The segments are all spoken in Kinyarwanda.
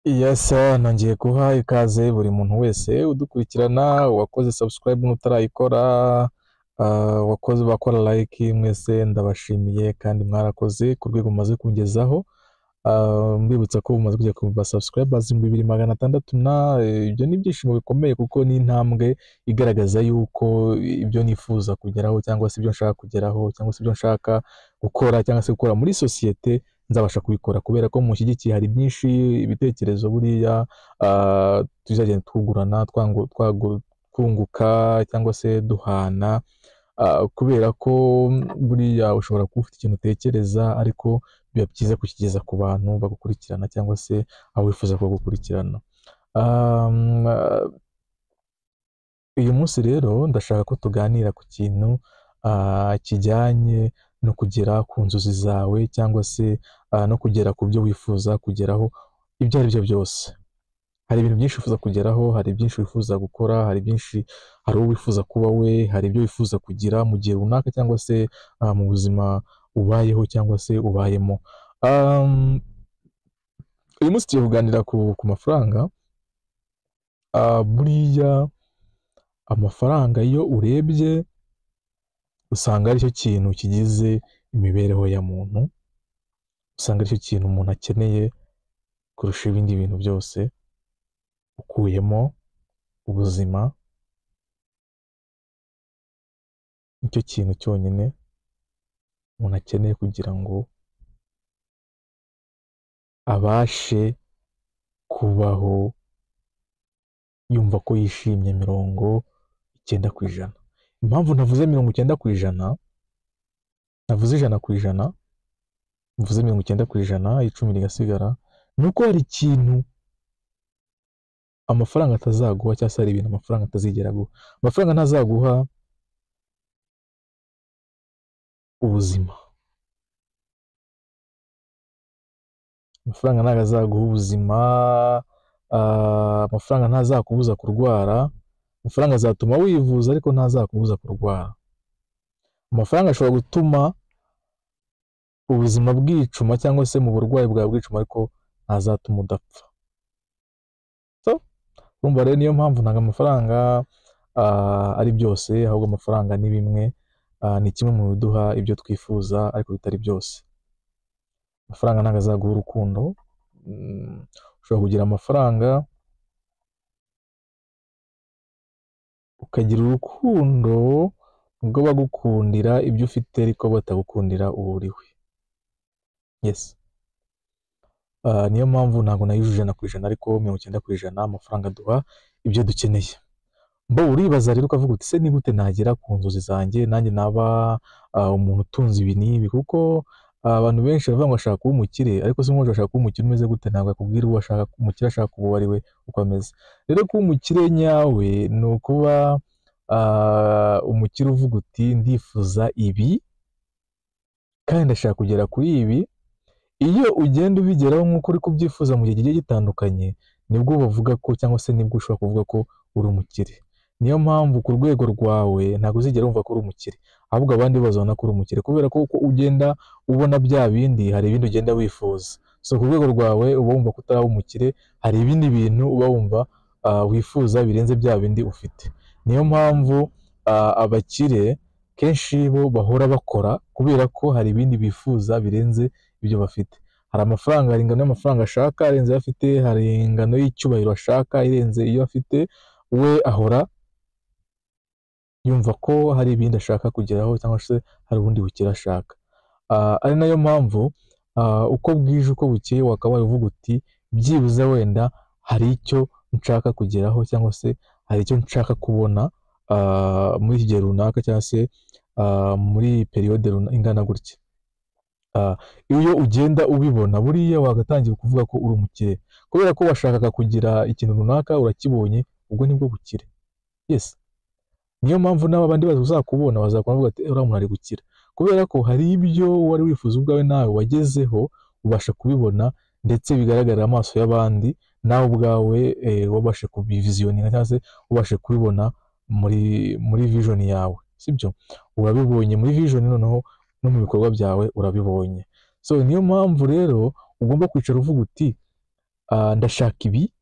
Yes, nongeye guha ikaze buri muntu wese udukurikirana, uwakoze subscribe n'utarayikora, wakoze bakora like, mwese ndabashimiye kandi mwarakoze ku rwego mumaze kungezaho. Mbibutsa ko mumaze kujya ku ba subscribers 2600 na ibyo ni ibyishimo bikomeye kuko ni intambwe igaragaza yuko ibyo nifuza kugeraho cyangwa se ibyo nshaka kugeraho cyangwa se ibyo nshaka gukora cyangwa se gukora muri sosiyete nzabasha kubikora kubera ko mushyigikiye. Hari byinshi ibitekerezo buriya tuzagenda twugurana, twunguka cyangwa se duhana, kubera ko buriya ushobora kuba ufite ikintu utekereza ariko biba byiza kukigeza ku bantu bagukurikirana cyangwa se abo wifuza ko bagukurikirana. Uyu munsi rero ndashaka ko tuganira ku kintu kijyanye no kugera ku nzozi zawe cyangwa se no kugera ku byo wifuza kugeraho ibyo ari byo byose. Hari ibintu byinshi wifuza kugeraho, hari byinshi wifuza gukora, hari byinshi, hari uwo wifuza kuba we, hari ibyo wifuza kugira mu gihe runaka cyangwa se mu buzima ubayeho cyangwa se ubayemo. Uyu munsi tugiye kuganira ku mafaranga. Buriya amafaranga iyo urebye usanga aricyo kintu kigize imibereho ya muntu, usanga aricyo kintu umuntu akeneye kurusha ibindi bintu byose, ukuyemo ubuzima, nicyo kintu cyonyine umuntu akeneye kugira ngo abashe kubaho yumva ko yishimye 90%. Impamvu ntavuze 90%, navuze 100%, mvuze 90%, 10 rigasigara, ni uko hari ikintu amafaranga atazaguha cyangwa se hari ibintu amafaranga atazigera aguha. Amafaranga ntazaguha ubuzima. Amafaranga ntabwo azaguha ubuzima, amafaranga ntazakubuza kurwara, amafaranga azatuma wivuza ariko ntazakubuza kurwara. Amafaranga ashobora gutuma ubuzima bwicuma cyangwa se mu burwayi bwawe bwicuma ariko ntazatuma udapfa. So, urumva rero niyo mpamvu ntabwo amafaranga ari byose, ahubwo amafaranga ni bimwe, ni kimwe mu biduha ibyo twifuza ariko bitari byose. Amafaranga ntabwo azaguha urukundo. Ushobora kugira amafaranga ukagira urukundo rwo bagukundira ibyo ufite ariko batagukundira uwo uriwe. Yes. Niyo mpamvu ntabwo nayujuje 100% ariko 90% amafaranga aduha ibyo dukeneye. Mbo uribaza rero ukavuga uti se ni gute nagera ku nzozi zanjye nanjye naba umuntu utunze ibi n'ibi, kuko abantu benshi bavuga ngo ashaka kuba umukire, ariko se umuntu ashaka kuba umukire umeze gute? Ntabwo akubwira uwo ashaka, umukire ashaka kuba uwo ari we uko ameze. Rero kuba umukire nyawe ni ukuba umukire uvuga uti ndifuza ibi kandi ndashaka kugera kuri ibi. Iyo ugenda ubigeraho nk'uko uri kubyifuza mu gihe kigiye gitandukanye, nibwo bavuga ko cyangwa se nibwo ushobora kuvuga ko uri umukire. Niyo mpamvu ku rwego rwawe ntabwo uzigera wumva ko uri umukire, ahubwo abandi bazabona ko uri umukire kubera ko uko ugenda ubona bya bindi hari ibindi ugenda wifuza. So ku rwego rwawe uba wumva ko utaraba umukire, hari ibindi bintu uba wumva wifuza birenze bya bindi ufite. Niyo mpamvu abakire kenshi bo bahora bakora kubera ko hari ibindi bifuza birenze ibyo bafite. Hari amafaranga, hari ingano y'amafaranga ashaka irenze iyo afite, hari ingano y'icyubahiro ashaka irenze iyo afite. We ahora yumva ko hari ibindi ashaka kugeraho cyangwa se hari ubundi bukire ashaka. Ari nayo mpamvu uko bwije uko bukeye wakabaye uvuga uti byibuze wenda hari icyo nshaka kugeraho cyangwa se hari icyo nshaka kubona muri iki gihe runaka cyangwa se muri periyode ingana gutya. Iyo ugenda ubibona buriya wagatangira kuvuga ko uri umukire kubera ko washakaga kugira ikintu runaka urakibonye, ubwo nibwo bukire. Yes. Niyo mpamvu n'aba bandi bazakubona bazakubona bavuga ati uriya muntu ari gukira, kubera ko hari ibyo wari wifuza ubwawe nawe wagezeho ubasha kubibona ndetse bigaragarira amaso y'abandi, nawe ubwawe wabashe kubiviziyoninga cyangwa se ubashe kubibona muri vision yawe, sibyo? Urabibonye muri vision, noneho no mu bikorwa byawe urabibonye. So niyo mpamvu rero ugomba kwicara uvuga uti Ndashaka ibi,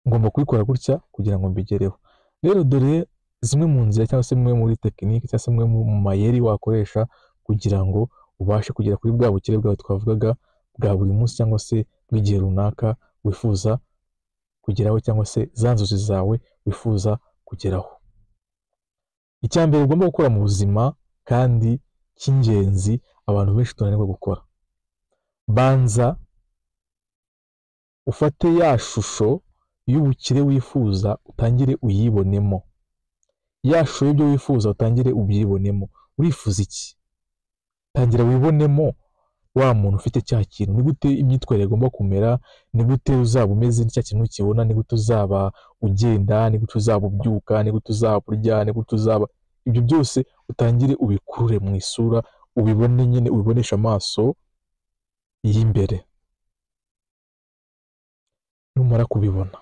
ngomba kubikora gutya kugira ngo mbigereho. Rero dore zimwe mu nzira cyangwa se zimwe muri tekinike cyangwa se zimwe mu mayeri wakoresha kugira ngo ubashe kugera kuri bwa bukire bwawe twavugaga bwa buri munsi cyangwa se bw'igihe runaka wifuza kugeraho, cyangwa se za nzozi zawe wifuza kugeraho. Icya mbere ugomba gukora mu buzima kandi cy'ingenzi abantu benshi tunanirwa gukora, banza ufate ya shusho y'ubukire wifuza utangire uyibonemo. Ya shusho y'ibyo wifuza utangire ubyibonemo. Urifuza iki? Tangira wibonemo wa muntu ufite cya kintu. Ni gute imyitwarire igomba kumera, ni gute uzaba umeze cya kintu ukibona, ni gute uzaba ugenda, ni gute uzaba ubyuka, ni gute uzaba urya, ni gute uzaba, ibyo byose utangire ubikurure mu isura, ubibone nyine, ubibonesha amaso y'imbere. Numara kubibona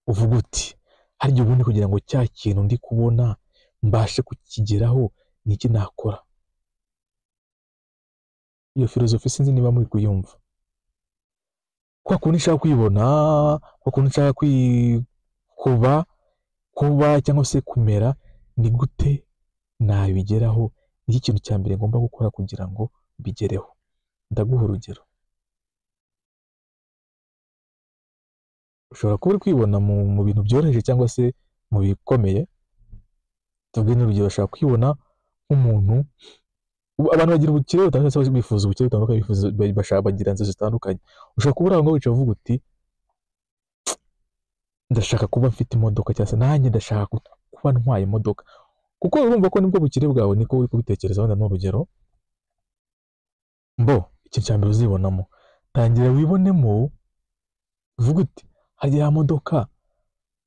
uvuga uti harya ubundi kugira ngo cya kintu ndi kubona mbashe kukigeraho ni iki nakora? Iyo filozofi sinzi niba muri kuyumva. Kwa kundi nshaka kwibona, kwa kundi nshaka kuba cyangwa se kumera, ni gute nabigeraho? Ni iki kintu cya mbere ngomba gukora kugira ngo mbigereho? Ndaguha urugero. Ushobora kuba uri kwibona mu bintu byoroheje cyangwa se mu bikomeye. Tuvuge n'urugero, ushobora kwibona nk'umuntu, abantu bagira ubukire butandukanye cyangwa se bifuza ubukire butandukanye, bifuza, bagira inzozi zitandukanye. Ushobora kuba uri aho ngaho wicaye uvuga uti ndashaka kuba mfite imodoka, cyangwa se nanjye ndashaka kuba ntwaye imodoka, kuko urumva ko nibwo bukire bwawe, niko uri kubitekereza. Wenda n'urugero, mbo ikintu cya mbere uzibonamo, tangira wibonemo uvuga uti harya ya modoka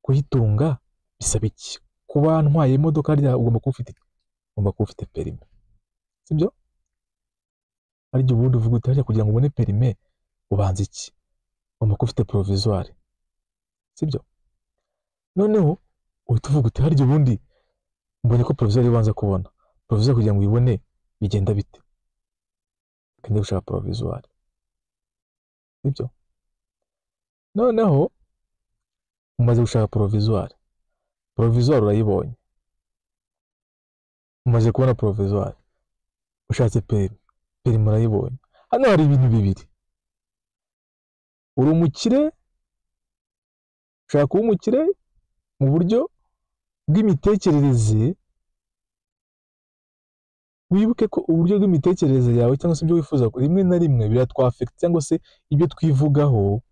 kuyitunga bisaba iki? Kuba ntwaye imodoka harya ugomba kuba ufite perime, sibyo? Harya ubundi uvuga uti harya kugira ngo ubone perime ubanza iki? Ugomba kuba ufite provisoire, sibyo? Noneho uhita uvuga uti harya ubundi mbonye ko provisoire ubanza kubona provisoire, kugira ngo uyibone bigenda bite? Reka njye gushaka provisoire, sibyo? Noneho umaze gushaka provisoire, provisoire urayibonye, umaze kubona provisoire, ushatse perime, perime urayibonye. Hano hari ibintu bibiri, uri umukire, ushaka kuba umukire mu buryo bw'imitekerereze. Wibuke ko uburyo bw'imitekerereze yawe cyangwa se ibyo wifuza rimwe na rimwe biratwafekita, cyangwa se ibyo twivugaho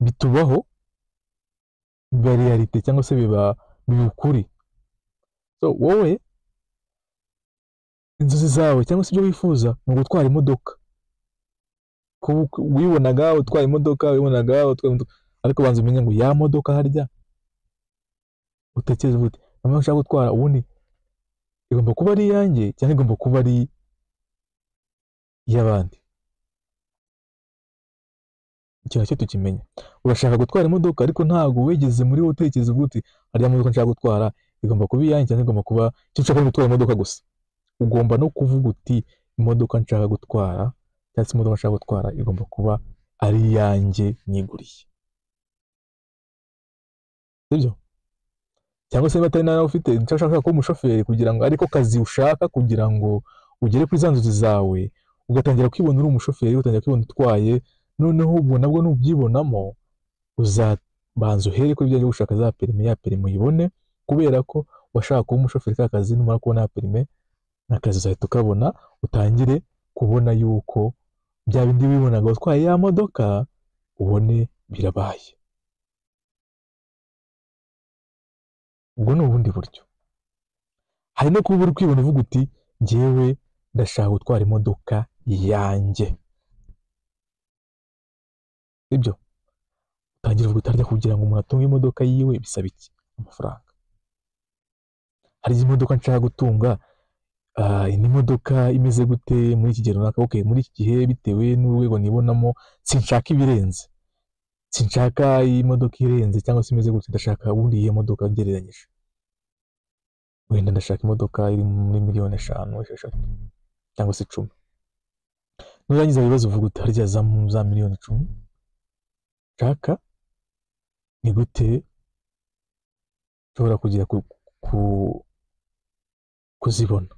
bitubaho, biba realite cyangwa se biba ukuri. So wowe inzozi zawe cyangwa se ibyo wifuza ni ugutwara imodoka, wibonaga utwaye imodoka, wibonaga utwaye imodoka, ariko banza umenye ngo ya modoka harya utekereza uti mama ushaka gutwara ubundi igomba kuba ari iyanjye cyangwa igomba kuba ari iy'abandi. Icyo nacyo tukimenya. Urashaka gutwara imodoka ariko ntabwo wigeze muri wowe utekereza uvuga uti harya modoka nshaka gutwara igomba kuba iyanjye cyangwa igomba kuba, icyo ushaka gutwara imodoka gusa. Ugomba no kuvuga uti imodoka nshaka gutwara cyangwa se imodoka nshaka gutwara igomba kuba ari iyanjye niguriye, sibyo? Cyangwa se niba atari nawe ufite, ushaka kuba umushoferi kugira ngo ariko kazi ushaka kugira ngo ugere kuri za nzozi zawe, ugatangira kwibona uri umushoferi, ugatangira kwibona utwaye. Noneho ubwo nabwo nubyibonamo uzabanza uhere kuri ibyo gushaka za perime, ya perime uyibone, kubera ko washaka kuba umushoferi ka kazi, numara kubona ya perime n'akazi uzahita ukabona, utangire kubona yuko bya bindi wibonaga utwaye ya modoka ubone birabaye. Ubwo ni ubundi buryo. Hari no kuba uri kwibona uvuga uti njyewe ndashaka gutwara imodoka yanjye, sibyo? Utangira uvuga utarya kugira ngo umuntu atunge imodoka yiwe bisaba iki? Amafaranga. Hari imodoka nshaka gutunga, ni imodoka imeze gute muri iki gihe runaka? Okay, muri iki gihe bitewe n'urwego nibonamo sinshaka ibirenze, sinshaka imodoka irenze cyangwa se imeze gute, ndashaka ubundi iyo modoka ngereranyije, wenda ndashaka imodoka iri muri miliyoni 5, 6 cyangwa se 10. Nurangiza ibibazo uvuga uti harya za miliyoni 10 nshaka, ni gute nshobora kugera kuzibona?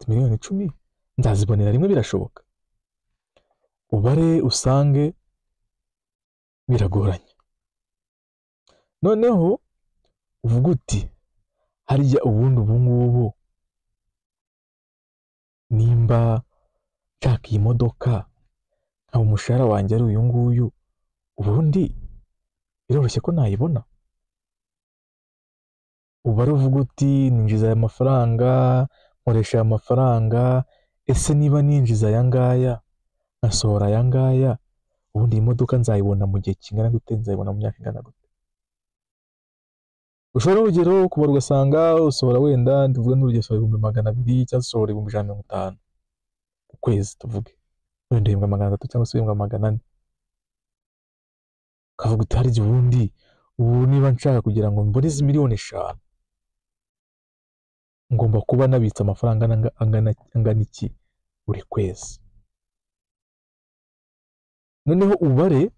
Miliyoni 10 nzazibonera rimwe, birashoboka? Ubare usange biragoranye. Noneho uvuga uti harya ubundi ubu ngubu nimba nshaka iyi modoka nkaba umushahara wanjye ari uyu nguyu, ubundi biroroshye ko nayibona? Ubare uvuga uti ninjiza aya mafaranga, nkoresha aya mafaranga, ese niba ninjiza aya ngaya nkasohora aya ngaya, ubundi iyi modoka nzayibona mu gihe kingana gute? Nzayibona mu myaka ingana gute? Ushobora urugero kubara ugasanga usohora wenda tuvuge n'urugero usohora 200,000 cyangwa usohora 150,000 ku kwezi, tuvuge wenda uhembwa 300 cyangwa se uhembwa 400, ukavuga uti harya ubundi ubu niba nshaka kugira ngo mbone izi miliyoni 5 ngomba kuba nabitse amafaranga angana iki buri kwezi? Noneho ubare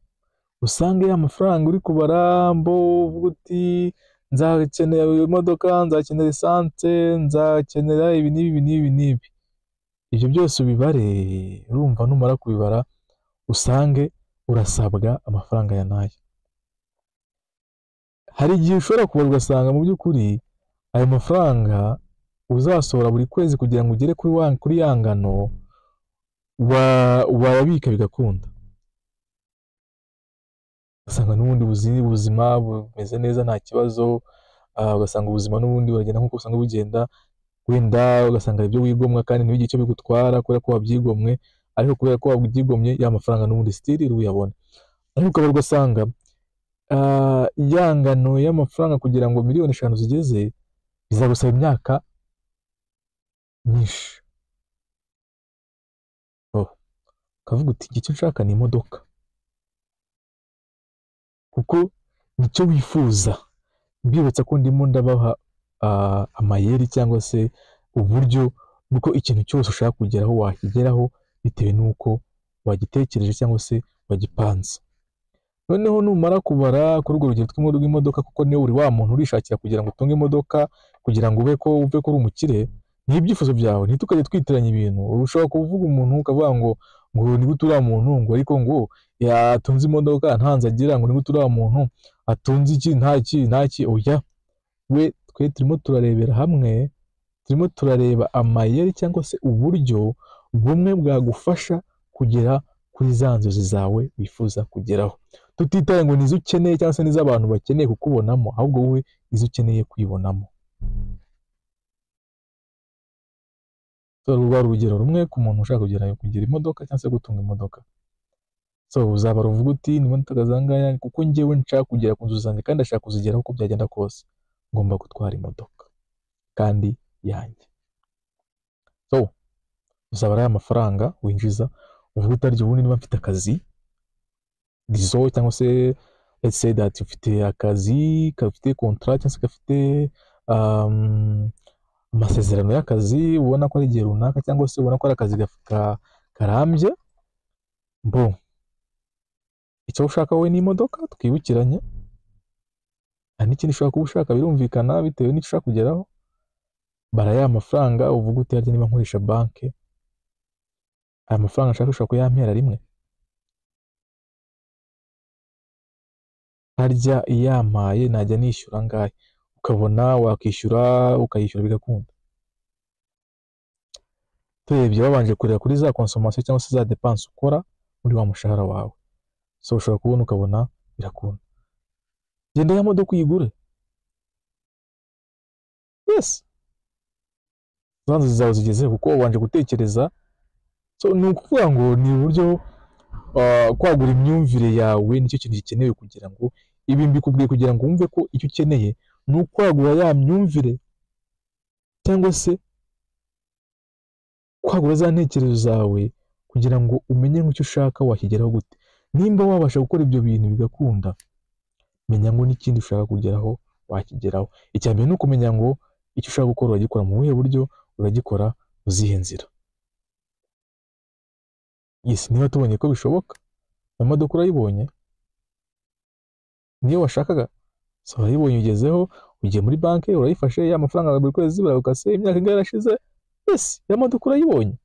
usange ya mafaranga uri kubara, mbo uvuga uti nzakenera imodoka, nzakenera esanse, nzakenera ibi n'ibi n'ibi n'ibi, ibyo byose ubibare. Urumva numara kubibara usange urasabwa amafaranga ya nayo. Hari igihe ushobora kubara ugasanga mu by'ukuri ayo mafaranga uzasohora buri kwezi kugira ngo ugere kuri ya ngano wayabika bigakunda, ugasanga n'ubundi ubuzima bumeze neza nta kibazo, ugasanga ubuzima n'ubundi buragenda nk'uko usanga bugenda, wenda ugasanga ibyo wigomwa kandi ntibigire icyo bigutwara kubera ko wabyigomwe, ariko kubera ko wabyigomye ya mafaranga n'ubundi still uyabona. Ariko ukaba ugasanga ya ngano y'amafaranga kugira ngo miliyoni 5 zigeze bizagusaba imyaka myinshi. Ukavuga uti icyo nshaka ni imodoka, kuko nicyo wifuza. Mbibutsa ko ndimo ndabaha amayeri cyangwa se uburyo bw'uko ikintu cyose ushaka kugeraho wakigeraho bitewe n'uko wagitekereje cyangwa se wagipanze. Noneho numara kubara kuri urwo rugero rw'imodoka, kuko niyo uri wa muntu urishakira kugira ngo utunge imodoka, kugira ngo ube ko uve kuri umukire, ni ibyifuzo byawe. Ntitukajye twitiranya ibintu. Ushobora kuvuga umuntu ukavuga ngo ni gute uriya muntu ngo ariko ngo yatunze imodoka nta nzu agira, ngo ni gute uriya muntu atunze iki nta ki nta ki. Oya, we twe turimo turarebera hamwe, turimo turareba amayeri cyangwa se uburyo bumwe bwagufasha kugera kuri za nzozi zawe wifuza kugeraho, tutitaye ngo nizo ukeneye cyangwa se nizo abantu bakeneye kukubonamo, ahubwo wowe izo ukeneye kwibonamo. Rwa urugero rumwe ku muntu ushaka kugira imodoka cyangwa se gutunga imodoka. So uzabara uvuga uti ni imodoka zangaya kuko njyewe nshaka kugera ku nzu zanjye kandi ndashaka kuzigeraho uko byagenda kose, ngomba gutwara imodoka kandi yanjye. So uzabara aya mafaranga winjiza uvuga uti arya ubundi niba mfite akazi dizo, cyangwa se let's say that ufite akazi gafite contrat cyangwa se gafite amasezerano y'akazi, ubona ko ari igihe runaka cyangwa se ubona ko ari akazi karambye. Bo icyo ushaka wowe ni imodoka, twibukiranye. Hari n'ikindi ushobora kuba ushaka, birumvikana bitewe n'icyo ushaka kugeraho. Bara ya mafaranga uvuga uti harya niba nkoresha banki, aya mafaranga nshaka ushobora kuyampera rimwe, harya iyampaye najya nishyura angahe? Ukabona wakishyura, ukayishyura bigakunda. Turebye babanje kureba kuri za consommation cyangwa se za dépense ukora muri wa mushahara wawe. So ushobora kubona ukabona birakunda. Genda ya modoka uyigure. Yes, za nzozi zawe zigeze kuko wabanje gutekereza. So ni ukuvuga ngo ni uburyo kwagura imyumvire yawe nicyo kintu gikenewe kugira ngo ibi mbikubwiye kugira ngo wumve ko icyo ukeneye ni ukwagura ya myumvire cyangwa se kwagura za ntekerezo zawe kugira ngo umenye ngo icyo ushaka wakigeraho gute. Nimba wabasha gukora ibyo bintu bigakunda, menya ngo n'ikindi ushaka kugeraho wakigeraho. Icya mbere ni ukumenya ngo icyo ushaka gukora uragikora mu buhe buryo, uragikora uzihe nzira. Yes, niba tubonye ko bishoboka, imodoka urayibonye, niyo washakaga, so urayibonye, ugezeho, ugiye muri banki urayifashe, ya mafaranga buri kwezi baragukase, imyaka ingahe irashize, yes, ya modoka urayibonye.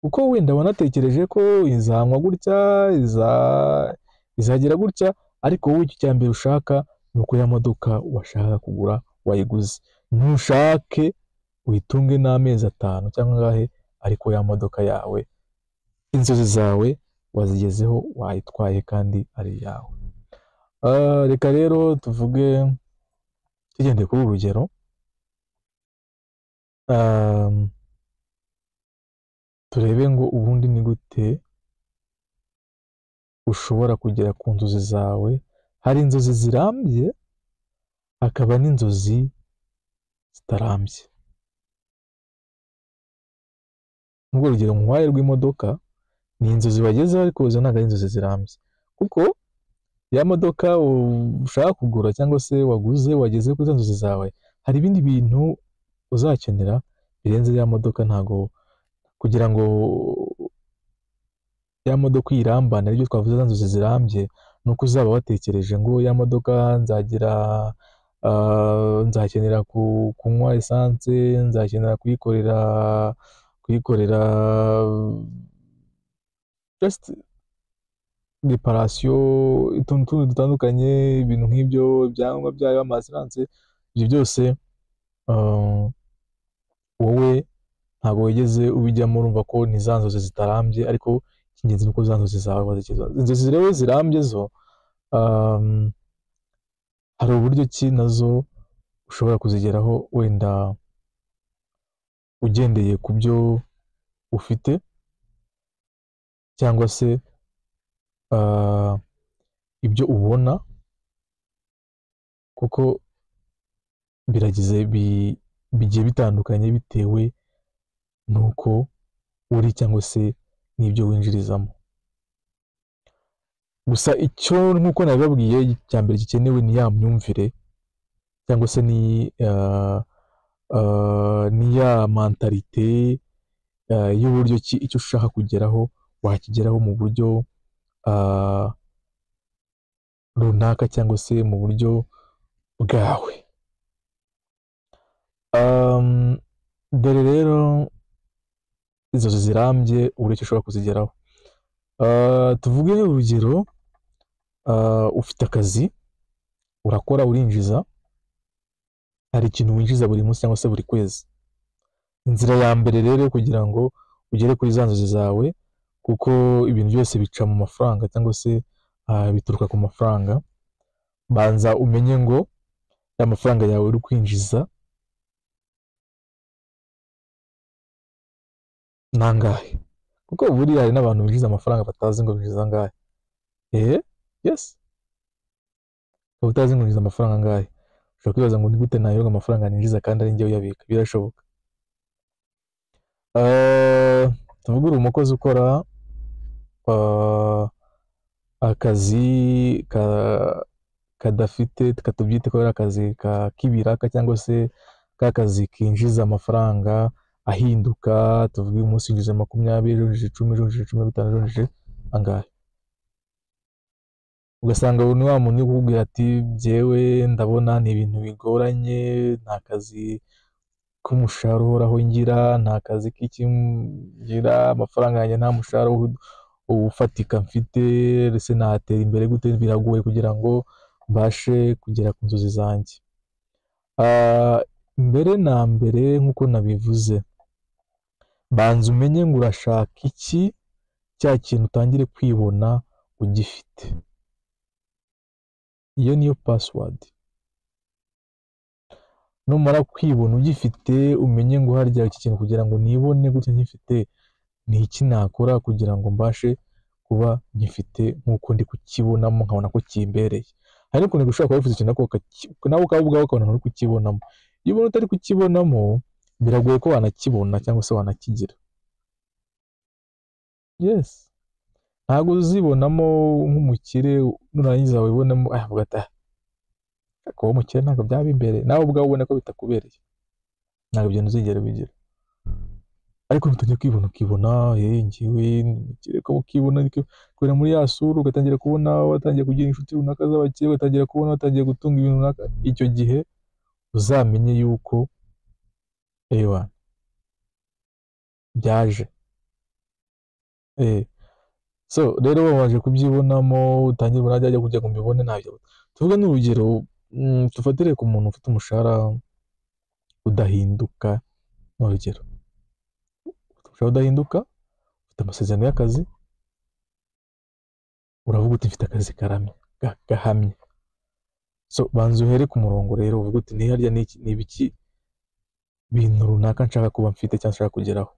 Kuko wenda wanatekereje ko izanywa gutya, izagera gutya, ariko wowe icyo cya mbere ushaka ni uko ya modoka washakaga kugura wayiguze. Ntushake uyitunge n'amezi 5 cyangwa angahe, ariko ya modoka yawe, inzozi zawe wazigezeho, wayitwaye kandi ari iyawe. Reka rero tuvuge tugendeye kuri uru rugero, turebe ngo ubundi ni gute ushobora kugera ku nzozi zawe. Hari inzozi zirambye, hakaba n'inzozi zitarambye. Nk'urwo rugero nkuhaye rw'imodoka, ni inzozi wagezeho ariko izo ntabwo ari inzozi zirambye, kuko ya modoka ushaka kugura cyangwa se waguze, wageze kuri za nzozi zawe, hari ibindi bintu uzakenera birenze ya modoka. Ntago kugira ngo ya modoka uyirambane, aribyo twavuze za nzozi zirambye, nuko uzaba watekereje ngo ya modoka nzagira, nzakenera kunywa esanse, nzakenera kuyikorera just reparation, utuntu tundi dutandukanye, ibintu nk'ibyo, ibyangombwa byayo, ama assurance, ibyo byose wowe ntabwo wigeze ubijyamo, urumva ko ni za nzozi zitarambye, ariko icy'ingenzi ni uko za nzozi zawe wazigezeho. Inzozi rero zirambye zo, hari uburyo ki nazo ushobora kuzigeraho, wenda ugendeye ku byo ufite cyangwa se ibyo ubona, kuko biragize bigiye bitandukanye bitewe n'uko uri cyangwa se n'ibyo winjirizamo. Gusa icyo nk'uko nabibabwiye, icya mbere gikenewe ni ya myumvire cyangwa se ni ya mentalité y'uburyo ki icyo ushaka kugeraho wakigeraho mu buryo runaka cyangwa se mu buryo bwawe. Dore rero inzozi zirambye uburyo ki ushobora kuzigeraho. Tuvuge urugero, ufite akazi, urakora, urinjiza, hari ikintu winjiza buri munsi cyangwa se buri kwezi. Inzira ya mbere rero kugira ngo ugere kuri za nzozi zawe, kuko ibintu byose bica mu mafaranga cyangwa se bituruka ku mafaranga, banza umenye ngo ya mafaranga yawe uri kwinjiza ni angahe, kuko buriya hari n'abantu binjiza amafaranga batazi ngo binjiza angahe. Yes, ukaba utazi ngo winjiza amafaranga angahe, ushobora kwibaza ngo ni gute nayoga amafaranga ninjiza kandi ari njye uyabika. Birashoboka. Tuvuge uri umukozi ukora akazi kadafite, katubyite ko ari akazi k'ibiraka cyangwa se k'akazi kinjiza amafaranga ahinduka. Tuvuge uyu munsi winjije 20, ejo winjije 10, ejo winjije 15, ejo winjije angahe. Ugasanga ni wa muntu uri kukubwira ati jyewe ndabona ni ibintu bigoranye, nta kazi k'umushahara uhoraho ngira, nta kazi k'iki ngira, amafaranga yanjye nta mushahara ufatika mfite, ese natera imbere gute, biragoye kugira ngo mbashe kugera ku nzozi zanjye. Mbere na mbere nk'uko nabivuze, banza umenye ngo urashaka iki, cya kintu utangire kwibona ugifite. Iyo niyo password. Numara kwibona ugifite, umenye ngo harya iki kintu kugira ngo nibone gutya nkifite, ni iki nakora kugira ngo mbashe kuba nkifite nk'uko ndi kukibonamo, nkabona ko kimbereye. Hari n'ukuntu ushobora kuba wifuza ikintu ariko nawe ukaba ubwawe ukabona nturi kukibonamo. Iyo ubona utari kukibonamo, biragoye ko wanakibona cyangwa se wanakigira. Yes, ntabwo uzibonamo nk'umukire, nurangiza wibonemo avuga ati kuba umukire ntabwo byaba imbere, nawe ubwawe ubona ko bitakubereye, ntabwo ibyo uzigera ubigira. Ariko nutangira kwibona, ukibona njyewe kereka ukibona kubera muri ya sura, ugatangira kubona watangiye kugira inshuti runaka z'abakire, ugatangira kubona watangiye gutunga ibintu runaka, icyo gihe uzamenye yuko ewa byaje. So rero wabanje kubyibonamo, utangira ubona ajya kugira ngo mbibone ntabyo. Tuvuge n'urugero, tufatire ku muntu ufite umushahara udahinduka, ni urugero umushahara udahinduka, ufite amasezerano y'akazi, uravuga uti mfite akazi karamye, gahamye. So banza uhere ku murongo rero, uvuge uti ni harya ni iki, ni ibiki bintu runaka nshaka kuba mfite cyangwa nshaka kugeraho,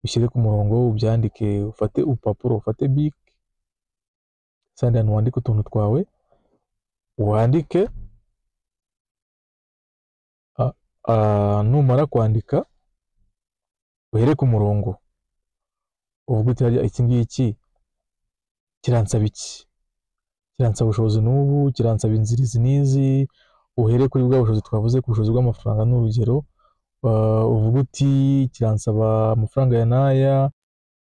ushyire ku murongo, ubyandike, ufate urupapuro, ufate bic, sandi ahantu wandike utuntu twawe, wandike. Numara kwandika uhere ku murongo, uvuge uti harya iki ngiki kiransaba iki, kiransaba ubushobozi n'ubu, kiransaba inzira izi n'izi, uhere kuri bwa bushobozi twavuze, ku bushobozi bw'amafaranga n'urugero, uvuge uti kiransaba amafaranga ya n'aya.